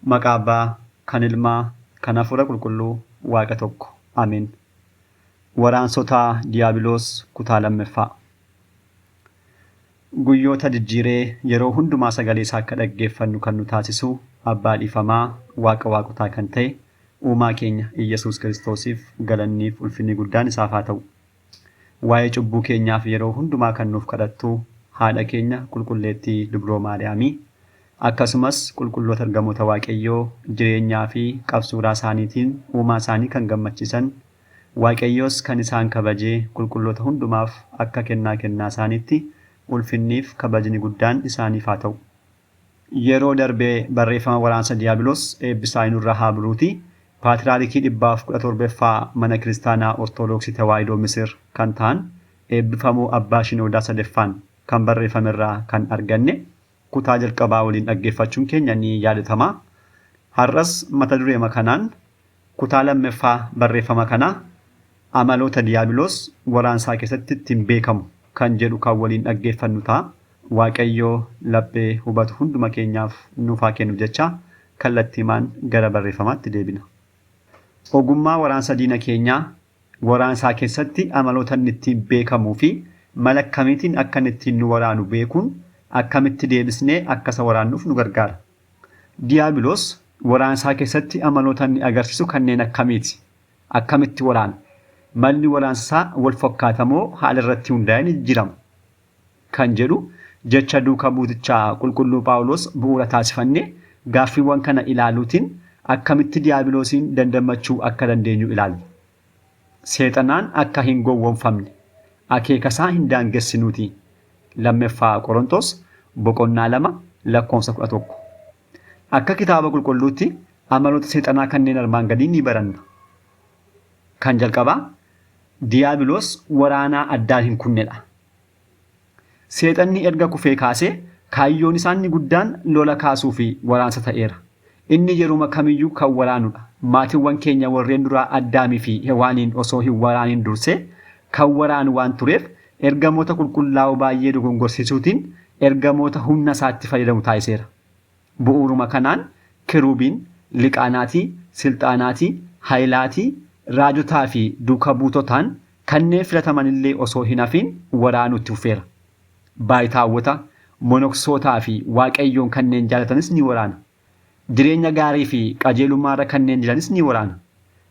Maqaa Abbaa, kan Ilmaa, kan Hafuura Qulqulluu, Waaqa tokko. Ameen. Waraansota Diyaabiloos kutaa lammaffaa. Guyyoota jijjiiree yeroo hundumaa sagalee isaa akka dhaggeeffannu kan nu taasisu Abbaa dhiifamaa, Waaqa waaqotaa kan ta'e, Uumaa keenya Iyyasuus Kiristoosiif galanniif ulfinni guddaan isaaf haa ta'u. Waa'ee cubbuu keenyaaf yeroo hundumaa kan nuuf kadhattu haadha keenya Qulqulleettii Dubroo Maariyaamii, akkasumas qulqulloota ergamoota Waaqayyoo jireenyaa fi qabsuuraa isaaniitiin uumaa isaanii kan gammachiisan, Waaqayyoos kan isaan kabajee qulqulloota hundumaaf akka kennaa kennaa isaaniitti ulfinniif kabajni guddaan isaaniif haa ta'u. Yeroo darbe barreeffama Waraansa Diyaabiloos Eebbisaa Nurra Haa Buluuti Paatraarikii 117ffaa Mana Kiristaanaa Ortoodooksii Tawaahidoo Misir kan ta'an Eebbifamoo Abbaa Shinoodaa Sadeffaan kan barreeffamerraa kan arganne kutaa jalqabaa waliin dhaggeeffachuun keenya ni yaadatama. Har'as mata dureema kanaan kutaa lammeffaa barreeffama kanaa Amaloota Diyaabiloos waraansaa keessatti ittiin beekamu kan jedhu kan waliin dhaggeeffannu ta'a. Waaqayyo laphee hubatu hunduma keenyaaf nuuf haa kennu jechaa kallattiimaan gara barreeffamaatti deebina. Ogummaa waraansa diina keenyaa waraansaa keessatti amaloota inni ittiin beekamuu fi mala akkamiitiin akka inni ittiin nu waraanu beekuun akkamitti deebisnee akka isa waraannuuf nu gargaara. Diyaabiloos waraansaa keessatti amaloota inni agarsiisu kanneen akkamiiti? Akkamitti waraana? Malli waraansasaa wal fakkaatamoo haala irratti hundaa'ee ni jijjiirama? Kan jedhu jecha duuka buuticha qulqulluu Phaawuloos bu'uura taasifannee gaaffiiwwan kana ilaaluutiin akkamitti diyaabiloosiin dandammachuu akka dandeenyu ilaalla. Seexanaan akka hin gowwoomfamne akeekasaa hin daangessinuutii. Lammeffaa Qorontos boqonnaa 2 lakkoofsa 11. Akka kitaaba qulqulluutti amaloota seexanaa kanneen armaan gadii ni baranna. Kan jalqabaa, Diyaabiloos waraanaa addaan hin kunnedha. Seexanni erga kufee kaasee kaayyoon isaa inni guddaan lola kaasuu fi waraansa ta'eera. Inni yeruma kamiyyuu kan waraanudha. Maatiwwan keenya warreen duraa Addaamii fi Hewaaniin osoo hin waraaniin dursee kan waraanu waan tureef ergamoota qulqullaa'oo baay'ee dogongorsiisuutiin ergamoota humna isaatti fayyadamu taasiseera. Bu'uuruma kanaan Kiruubiin, Liqaanaatii, Silxaanaatii, Hayilaatii, Raajotaa fi duuka buutotaan kanneen filatamanillee osoo hin hafiin waraanuu itti fufeera. Baayitaawwota, Monoksootaa fi Waaqayyoon kanneen jaalatanis ni waraana. Jireenya gaarii fi qajeelummaarra kanneen jiranis ni waraana.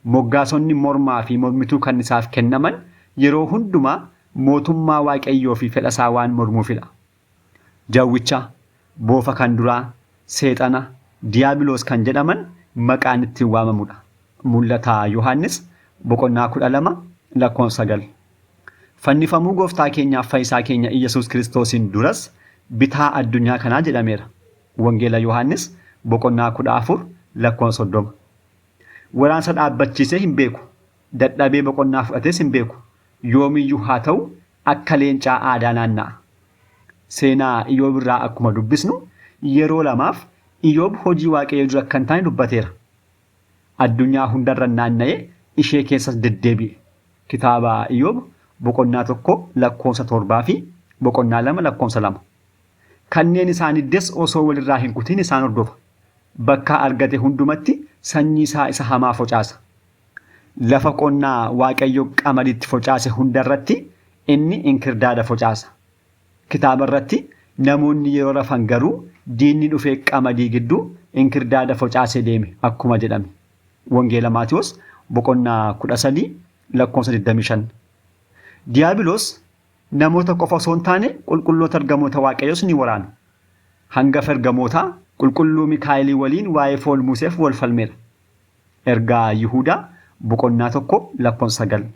Moggaasonni mormaa fi mormituu kan isaaf kennaman yeroo hundumaa mootummaa Waaqayyoo fi fedhasaa waan mormuufidha. Jawwicha, boofa kan duraa, seexana, diyaabiloos kan jedhaman maqaan ittiin waamamudha. Mul'ata Yohaannis boqonnaa 12 lakkoofsa 9. Fannifamuu Gooftaa keenyaaf Fayisaa keenya Iyyasuus Kiristoosiin duras bitaa addunyaa kanaa jedhameera. Wangeela Yohaannis boqonnaa 14 lakkoofsa 30. Waraansa dhaabbachiisee hin beeku. Dadhabee boqonnaa fudhatees hin beeku. Yoomiyyuu haa ta'u akka leencaa aadaa naanna'a. Seenaa Iyoob irraa akkuma dubbisnu yeroo lamaaf Iyoob hojii Waaqayyoo dura akka hin taane dubbateera. Addunyaa hundarra naanna'ee ishee keessas deddeebi'e. Kitaaba Iyoob boqonnaa 1 lakkoofsa 7 fi boqonnaa 2 lakkoofsa 2. Kanneen isaan iddes osoo walirraa hin kutin isaan hordofa. Bakka argate hundumatti sanyii isaa isa hamaa focaasa. Lafa qonnaa Waaqayyo qamadii itti focaase hunda irratti inni inkirdaada focaasa. Kitaaba irratti namoonni yeroo rafan garuu diinni dhufee qamadii gidduu inkirdaada focaasee deeme akkuma jedhame. Wangeela Maatiwoos boqonnaa 13 lakkoofsa 25. Diyaabiloos namoota qofa osoo hin taane qulqulloota ergamoota Waaqayyoos ni waraana. Hangafa ergamootaa qulqulluu Mikaa'elii waliin waa'ee foon Museef wal falmeera. Ergaa Yihuudaa boqonnaa 1 lakkoofsa 9.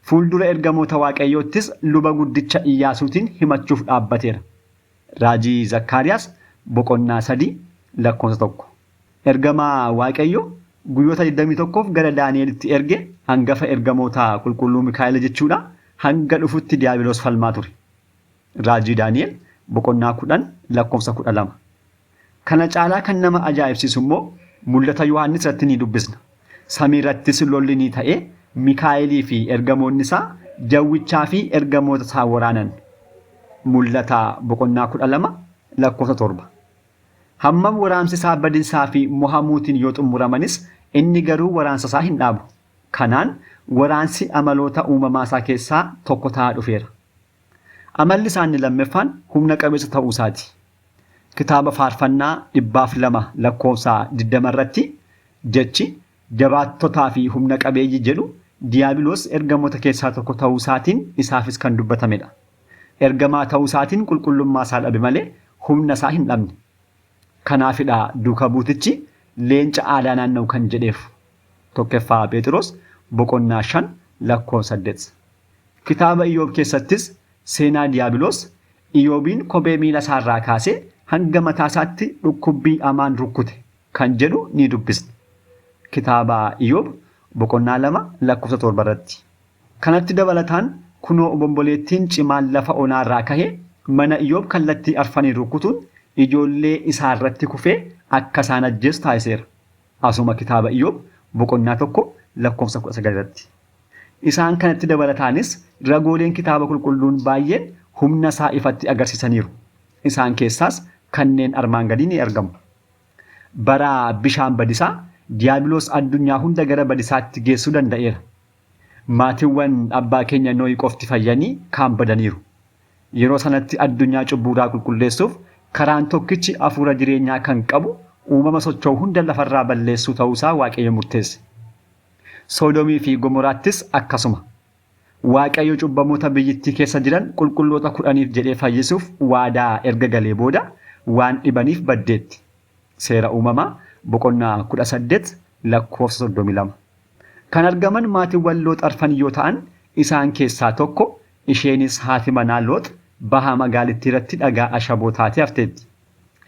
Fuuldura ergamoota Waaqayyoottis luba guddicha Iyyaasuutiin himachuuf dhaabbateera. Raajii Zakkaariyaas boqonnaa 3 lakkoofsa 1. Ergamaa Waaqayyo guyyoota 21f gara Daani'elitti erge hangafa ergamootaa qulqulluu Mikaa'el jechuudha hanga dhufutti Diyaabiloos falmaa ture. Raajii Daani'el boqonnaa 10 lakkoofsa 12. Kana caalaa kan nama ajaa'ibsiisu immoo Mul'ata Yohaannis irratti ni dubbisna. Samii irrattis lolli ni ta'e, Mikaa'elii fi ergamoonni isaa jawwichaa fi ergamoota isaa waraanan. Mul'ata boqonnaa 12 lakkoofsa 7. Hammam waraansi isaa badinsaa fi mohamuutiin yoo xumuramanis inni garuu waraansa isaa hin dhaabu. Kanaan waraansi amaloota uumamaa isaa keessaa tokko ta'aa dhufeera. Amalli isaa inni lammaffaan humna qabeessa ta'uu isaati. Kitaaba Faarfannaa 102 lakkoofsa 20 irratti jechi jabaattotaa fi humna qabeeyyii jedhu Diyaabiloos ergamoota keessaa tokko ta'uu isaatiin isaafis kan dubbatamedha. Ergamaa ta'uu isaatiin qulqullummaa isaa dhabe malee humna isaa hin dhabne. Kanaafidha duuka buutichi leenca aadaa naanna'u kan jedheef. 1ffaa Pheexiroos boqonnaa 5 lakkoofsa 8. Kitaaba Iyoob keessattis seenaa Diyaabiloos Iyoobiin kophee miila isaarraa kaasee hanga mataa isaatti dhukkubbii amaan rukkute kan jedhu ni dubbisna. Kitaaba Iyoob boqonnaa 2 lakkoofsa 7 irratti. Kanatti dabalataan kunoo obomboleettiin cimaan lafa onaarraa kahe mana Iyoob kallattii arfaniin rukkutuun ijoollee isaarratti kufee akka isaan ajjeesu taasiseera. Asuma kitaaba Iyoob boqonnaa 1 lakkoofsa 19 irratti. Isaan kanatti dabalataanis ragooleen kitaaba qulqulluun baay'een humna isaa ifatti agarsiisaniiru. Isaan keessaas kanneen armaan gadii ni argamu. Bara bishaan badisaa Diyaabiloos addunyaa hunda gara badisaatti geessuu danda'eera. Maatiwwan abbaa keenya Nohi qofti fayyanii kaan badaniiru. Yeroo sanatti addunyaa cubbuurraa qulqulleessuuf karaan tokkichi hafuura jireenyaa kan qabu uumama socho'u hunda lafarraa balleessuu ta'uusaa Waaqayyo murteesse. Soodomii fi Gomoraattis akkasuma. Waaqayyo cubbamoota biyyittii keessa jiran qulqulloota kudhaniif jedhee fayyisuuf waadaa erga galee booda waan dhibaniif baddeetti. Seera Uumamaa boqonnaa 18 lakkoofsa 32. Kan argaman maatiwwan Loox arfan yoo ta'an isaan keessaa tokko isheenis haati manaa Loox baha magaalittii irratti dhagaa ashaboo taatee hafteetti.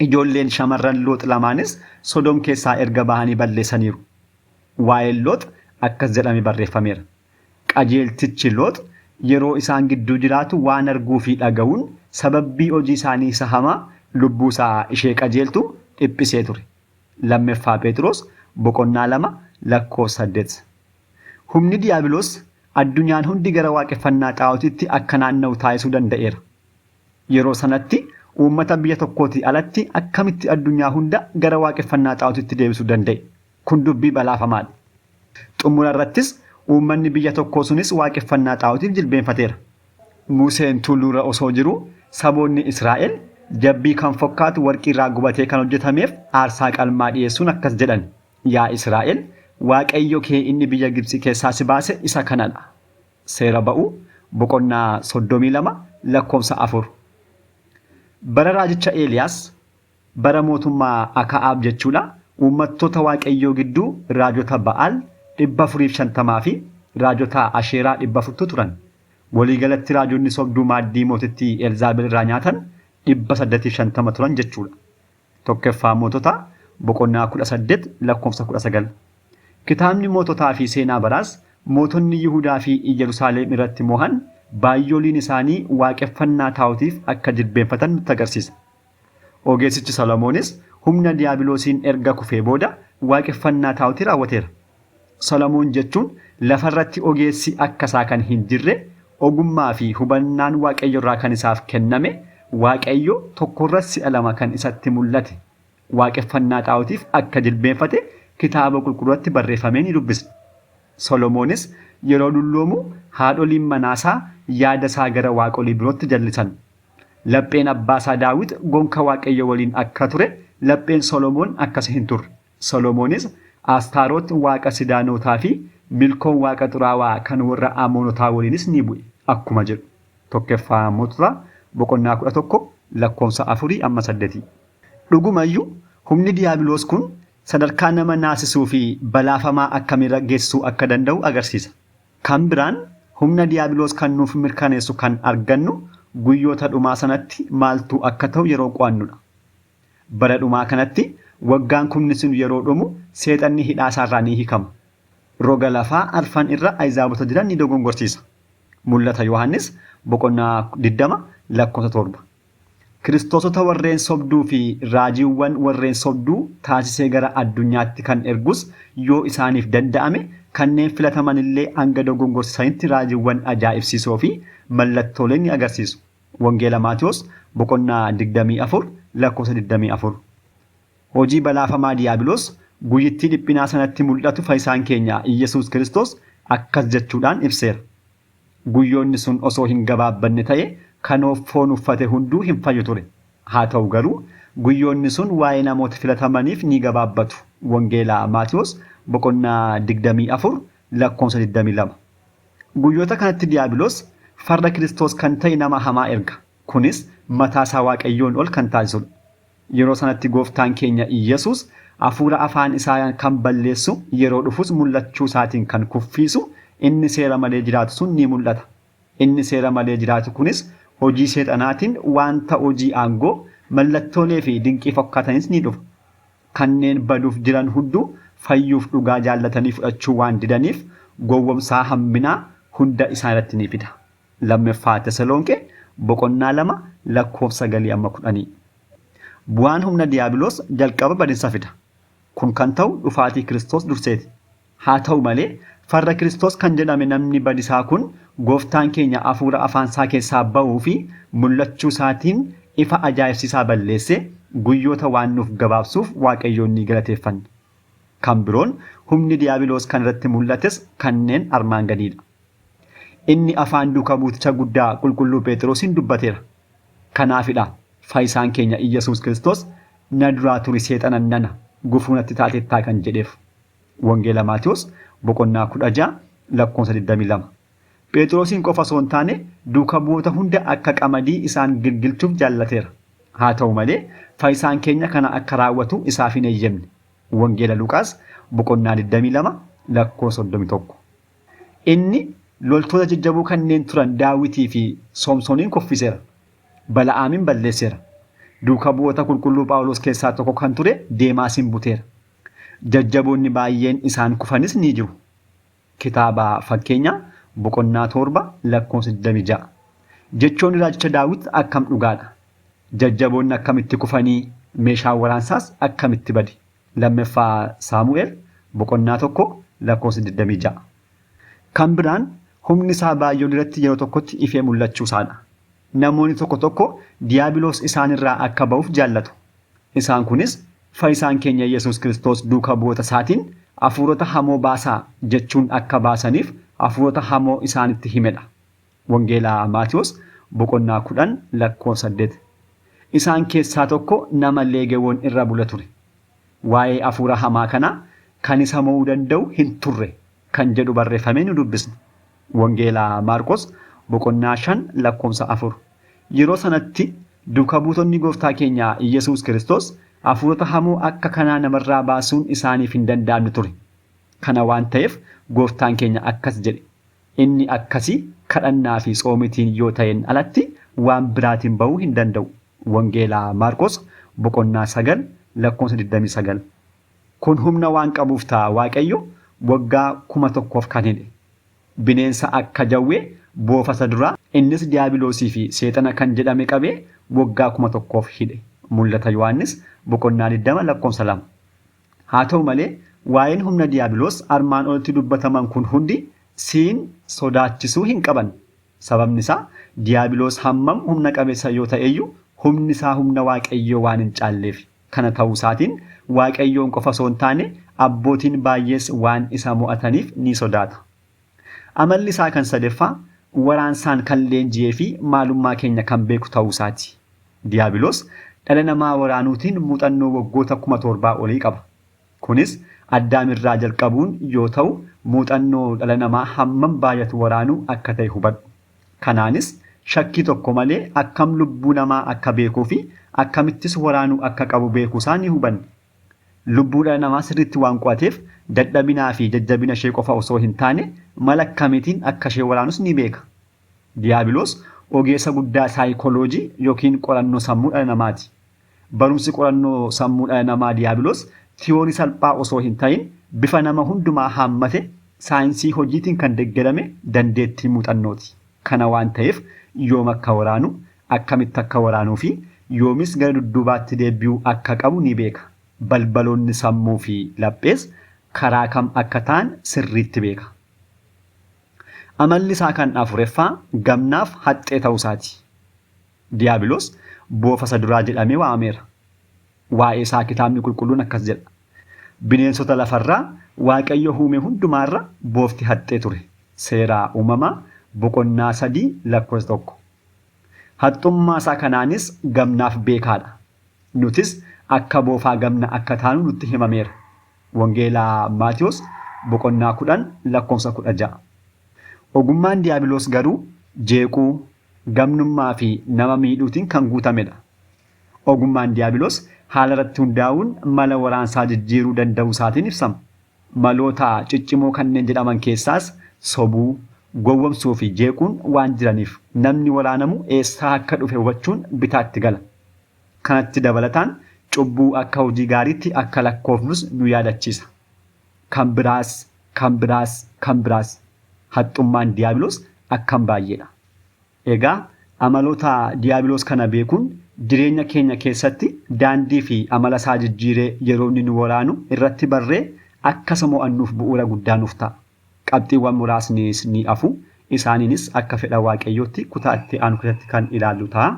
Ijoolleen shamarran Loox lamaanis Sodoom keessaa erga bahanii balleessaniiru. Waa'een Loox akkas jedhamee barreeffameera. Qajeeltichi Loox yeroo isaan gidduu jiraatu waan arguu fi dhaga'uun sababbii hojii isaanii isa hamaa lubbuu isaa ishee qajeeltu dhiphisee ture. Lammeffaa Pheexiroos boqonnaa 2 lakkoofsa 8. Humni Diyaabiloos addunyaan hundi gara waaqeffannaa xaa'otitti akka naanna'u taasisuu danda'eera. Yeroo sanatti uummata biyya tokkootii alatti akkamitti addunyaa hunda gara waaqeffannaa xaa'otitti deebisuu danda'e? Kun dubbii balaafamaadha. Xumura irrattis uummanni biyya tokkoo sunis waaqeffannaa xaa'otiif jilbeenfateera. Museen tulluurra osoo jiruu saboonni Israa'el jabbii kan fokkaatu warqiirraa gubatee kan hojjetameef aarsaa qalmaa dhi'eessuun akkas jedhan, Yaa Israa'el, Waaqayyo kee inni biyya Gibxi keessaa si baase isa kana dha. Seera Ba'uu boqonnaa 32 lakkoofsa 4. Bara raajicha Eeliyaas, bara mootummaa Aka'aab jechuudha, uummattoota Waaqayyoo gidduu raajota Ba'aal 450 fi raajota Asheeraa 400tu turan. Waliigalatti raajonni sobduu maaddii mootittii Elzaabel irraa nyaatan 850 turan jechuudha. Tokkoffaa Moototaa boqonnaa 18 lakkoofsa 19. Kitaabni Moototaa fi Seenaa Baraas mootonni Yihudaa fi Iyyerusaaleem irratti mohan baay'ooliin isaanii waaqeffannaa Taa'otiif akka jilbeenfatan nutti agarsiisa. Ogeessichi Solomoonis humna Diyaabiloosiin erga kufee booda waaqeffannaa Taa'otii raawwateera. Solomoon jechuun lafarratti ogeessi akka isaa kan hin jirre, ogummaa fi hubannaan Waaqayyo irraa kan isaaf kenname, Waaqayyo tokkorra si'a lama kan isatti mul'ate, waaqeffannaa Xaa'otiif akka jilbeenfate Kitaaba Qulqulluuratti barreeffamee ni dubbisna. Solomoonis yeroo dulloomu haadholiin manaasaa yaada isaa gara waaqolii birootti jallisan. Lapheen abbaasaa Daawit gonka Waaqayyo waliin akka ture lapheen Solomoon akkas hin turre. Solomoonis Astaaroot waaqa Sidaanootaa fi Milkoom waaqa xuraawaa kan warra Amoonotaa waliinis ni bu'e akkuma jedhu. Tokkoffaa Moototaa boqonnaa 11 lakkoofsa afurii amma saddetii. Dhuguma iyyuu humni Diyaabiloos kun sadarkaa nama naasisuu fi balaafamaa akkamiirra geessisuu akka danda'u agarsiisa. Kan biraan humna Diyaabiloos kan nuuf mirkaneessu kan argannu guyyoota dhumaa sanatti maaltu akka ta'u yeroo qo'annudha. Bara dhumaa kanatti waggaan kumni sun yeroo dhumu seexanni hidhaa isaarraa ni hiikama. Roga lafaa arfan irra ahizaabota jiran ni dogongorsiisa. Mul'ata Yohaannis boqonnaa 20 lakkoofsa 7. Kiristoosota warreen sobduu fi raajiiwwan warreen sobduu taasisee gara addunyaatti kan ergus yoo isaaniif danda'ame kanneen filataman illee hanga dogongorsiisanitti raajiiwwan ajaa'ibsiisoo fi mallattoolee ni agarsiisu. Wangeela Maatiwoos boqonnaa 24 lakkoofsa 24. Hojii balaafamaa Diyaabiloos guyyittii dhiphinaa sanatti mul'atu fayyisaan keenya Iyyasuus Kiristoos akkas jechuudhaan ibseera. Guyyoonni sun osoo hin gabaabbanne ta'e kan foon uffate hunduu hin fayyu ture. Haa ta'u garuu guyyoonni sun waa'ee namoota filatamaniif ni gabaabbatu. Wangeelaa Maatiyoos boqonnaa 24 lakkoofsa 22. Guyyoota kanatti Diyaabiloos farra Kiristoos kan ta'e nama hamaa erga. Kunis mataasaa Waaqayyoon ol kan taasisudha. Yeroo sanatti gooftaan keenya Iyyasuus hafuura afaan isaa kan balleessu yeroo dhufus mul'achuu isaatiin kan kuffiisu inni seera malee jiraatu sun ni mul'ata. Inni seera malee jiraatu kunis hojii seexanaatiin wanta hojii aangoo mallattoolee fi dinqii fakkaatanis ni dhufa. Kanneen baduuf jiran hunduu fayyuuf dhugaa jaallatanii fudhachuu waan didaniif gowwomsaa hamminaa hunda isaan irratti ni fida. Lammaffaa Teseloonqee boqonnaa 2 lakkoofsa 9 amma 10. Bu'aan humna Diyaabiloos jalqaba badinsa fida. Kun kan ta'u dhufaatii Kiristoos durseeti. Haa ta'u malee farra Kiristoos kan jedhame namni badisaa kun gooftaan keenya hafuura afaansaa keessaa ba'uu fi mul'achuu isaatiin ifa ajaa'ibsiisaa balleessee guyyoota waan nuuf gabaabsuuf Waaqayyoon ni galateeffanna. Kan biroon humni Diyaabiloos kan irratti mul'ates kanneen armaan gadiidha. Inni afaan duuka buuticha guddaa qulqulluu Pheexiroosiin dubbateera. Kanaafidha fayyisaan keenya Iyyasuus Kiristoos na duraa turi seexana nana gufuu natti taatettaa kan jedheef. Wangeela Maatiyoos boqonnaa 16 lakkoofsa 22. Pheexiroosiin qofa osoo hin taane duuka bu'oota hunda akka qamadii isaan gilgilchuuf jaallateera. Haa ta'u malee fayyisaan keenya kana akka raawwatu isaaf hin eeyyamne. Wangeela Luqaas boqonnaa 22 lakkoofsa 31. Inni loltoota jajjaboo kanneen turan Daawitii fi Soomsooniin kuffiseera. Bala'aamin balleesseera. Duuka bu'oota qulqulluu Phaawulos keessaa tokko kan ture Deemaasiin buteera. Jajjaboonni baay'een isaan kufanis ni jiru. Kitaaba Fakkeenyaa boqonnaa 7 lakkoofsa 26. Jechoonni raajicha Daawit akkam dhugaadha! Jajjaboonni akkamitti kufanii meeshaan waraansaas akkamitti bade! Lammaffaa Saamu'eel boqonnaa 1 lakkoofsa 26. Kan biraan humni isaa baay'oolii irratti yeroo tokkotti ifee mul'achuu isaadha. Namoonni tokko tokko Diyaabiloos isaan irraa akka ba'uuf jaallatu. Isaan kunis fayyisaan keenya Yesuus Kiristoos duuka bu'oota isaatiin hafuurota hamoo baasaa jechuun akka baasaniif hafuurota hamoo isaanitti himedha. Wangeela Maatiyoos boqonnaa 10 lakkoofsa 8. Isaan keessaa tokko nama Leegewoon irra bula ture. Waa'ee hafuura hamaa kanaa kan isa mo'uu danda'u hin turre kan jedhu barreeffamee ni dubbisna. Wangeela Maarqos boqonnaa 5 lakkoofsa 4. Yeroo sanatti duuka buutonni gooftaa keenya Iyyasuus Kiristoos hafuurota hamoo akka kanaa namarraa baasuun isaaniif hin danda'amne ture. Kana waan ta'eef gooftaan keenya akkas jedhe. Inni akkasii kadhannaa fi tsoomitiin yoo ta'een alatti waan biraatiin ba'uu hin danda'u. Wangeela Maarqos boqonnaa 9 lakkoofsa 29. Kun humna waan qabuuf ta'a Waaqayyo waggaa 1000f kan hidhe. Bineensa akka jawwee boofa isa duraa innis Diyaabiloosii fi Seexana kan jedhame qabee waggaa 1000f hidhe. Mul'ata Yohaannis boqonnaa 20 lakkoofsa 2. Haa ta'u malee waa'een humna Diyaabiloos armaan olitti dubbataman kun hundi siin sodaachisuu hin qaban. Sababni isaa Diyaabiloos hammam humna qabeessa yoo ta'eyyuu humni isaa humna Waaqayyoo waan hin caalleefi. Kana ta'uu isaatiin Waaqayyoon qofa osoo hin taane abbootiin baay'ees waan isa mo'ataniif ni sodaata. Amalli isaa kan sadeffaa waraansaan kan leenji'ee fi maalummaa keenya kan beeku ta'uu isaati. Diyaabiloos dhala namaa waraanuutiin muuxannoo waggoota 7,000 olii qaba. Kunis Addaam irraa jalqabuun yoo ta'u muuxannoo dhala namaa hammam baay'atu waraanuu akka ta'e hubadhu. Kanaanis shakkii tokko malee akkam lubbuu namaa akka beekuu fi akkamittis waraanuu akka qabu beekuusaa ni hubanna. Lubbuu dhala namaa sirriitti waan qo'ateef dadhabinaa fi jajjabina ishee qofa osoo hin taane mala akkamiitiin akka ishee waraanus ni beeka. Diyaabiloos ogeessa guddaa saayikoloojii yookiin qorannoo sammuu dhala namaati. Barumsi qorannoo sammuu dhala namaa Diyaabiloos tiyoorii salphaa osoo hin ta'in bifa nama hundumaa haammate saayinsii hojiitiin kan deggerame dandeettii muuxannooti. Kana waan ta'eef yoom akka waraanu, akkamitti akka waraanuu fi yoomis gara dudduubaatti deebi'uu akka qabu ni beeka. Balbaloonni sammuu fi laphees karaa kam akka ta'an sirriitti beeka. Amalli isaa kan afureffaa gamnaaf haxxee ta'uu isaati. Diyaabiloos boofa isa duraa jedhamee waamameera. Waa'ee isaa kitaabni qulqulluun akkas jedha. Bineensota lafarraa Waaqayyo uume hundumaarra boofti haxxee ture. Seera uumamaa boqonnaa 3 lakkoofsa 1. Haxxummaa isaa kanaanis gamnaaf beekaadha. Nutis akka boofaa gamna akka taanu nutti himameera. Wangeela Maatiyos boqonnaa 10 lakkoofsa 16. Ogummaan Diyaabiloos garuu jeequu, gamnummaa fi nama miidhuutiin kan guutamedha. Ogummaan Diyaabiloos haala irratti hundaa'uun mala waraansaa jijjiiruu danda'uu isaatiin ibsama. Maloota ciccimoo kanneen jedhaman keessaas sobuu, gowwomsuu fi jeequun waan jiraniif namni waraanamu eessaa akka dhufe hubachuun bitaatti gala. Kanatti dabalataan cubbuu akka hojii gaariitti akka lakkoofnus nu yaadachiisa. Kan biraas, kan biraas, kan biraas. Haxxummaan Diyaabiloos akkam baay'eedha! Egaa amaloota Diyaabiloos kana beekuun jireenya keenya keessatti daandii fi amala isaa jijjiiree yeroo inni nu waraanu irratti barree akka isa mo'annuuf bu'uura guddaa nuuf ta'a. Qabxiiwwan muraasnis ni afu. Isaaniinis akka fedha Waaqayyootti kutaa itti aanu keessatti kan ilaallu ta'a.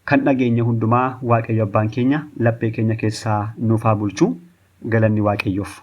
Kan dhageenye hundumaa Waaqayyo Abbaan keenya laphee keenya keessa nuuf haa bulchu. Galanni Waaqayyoof.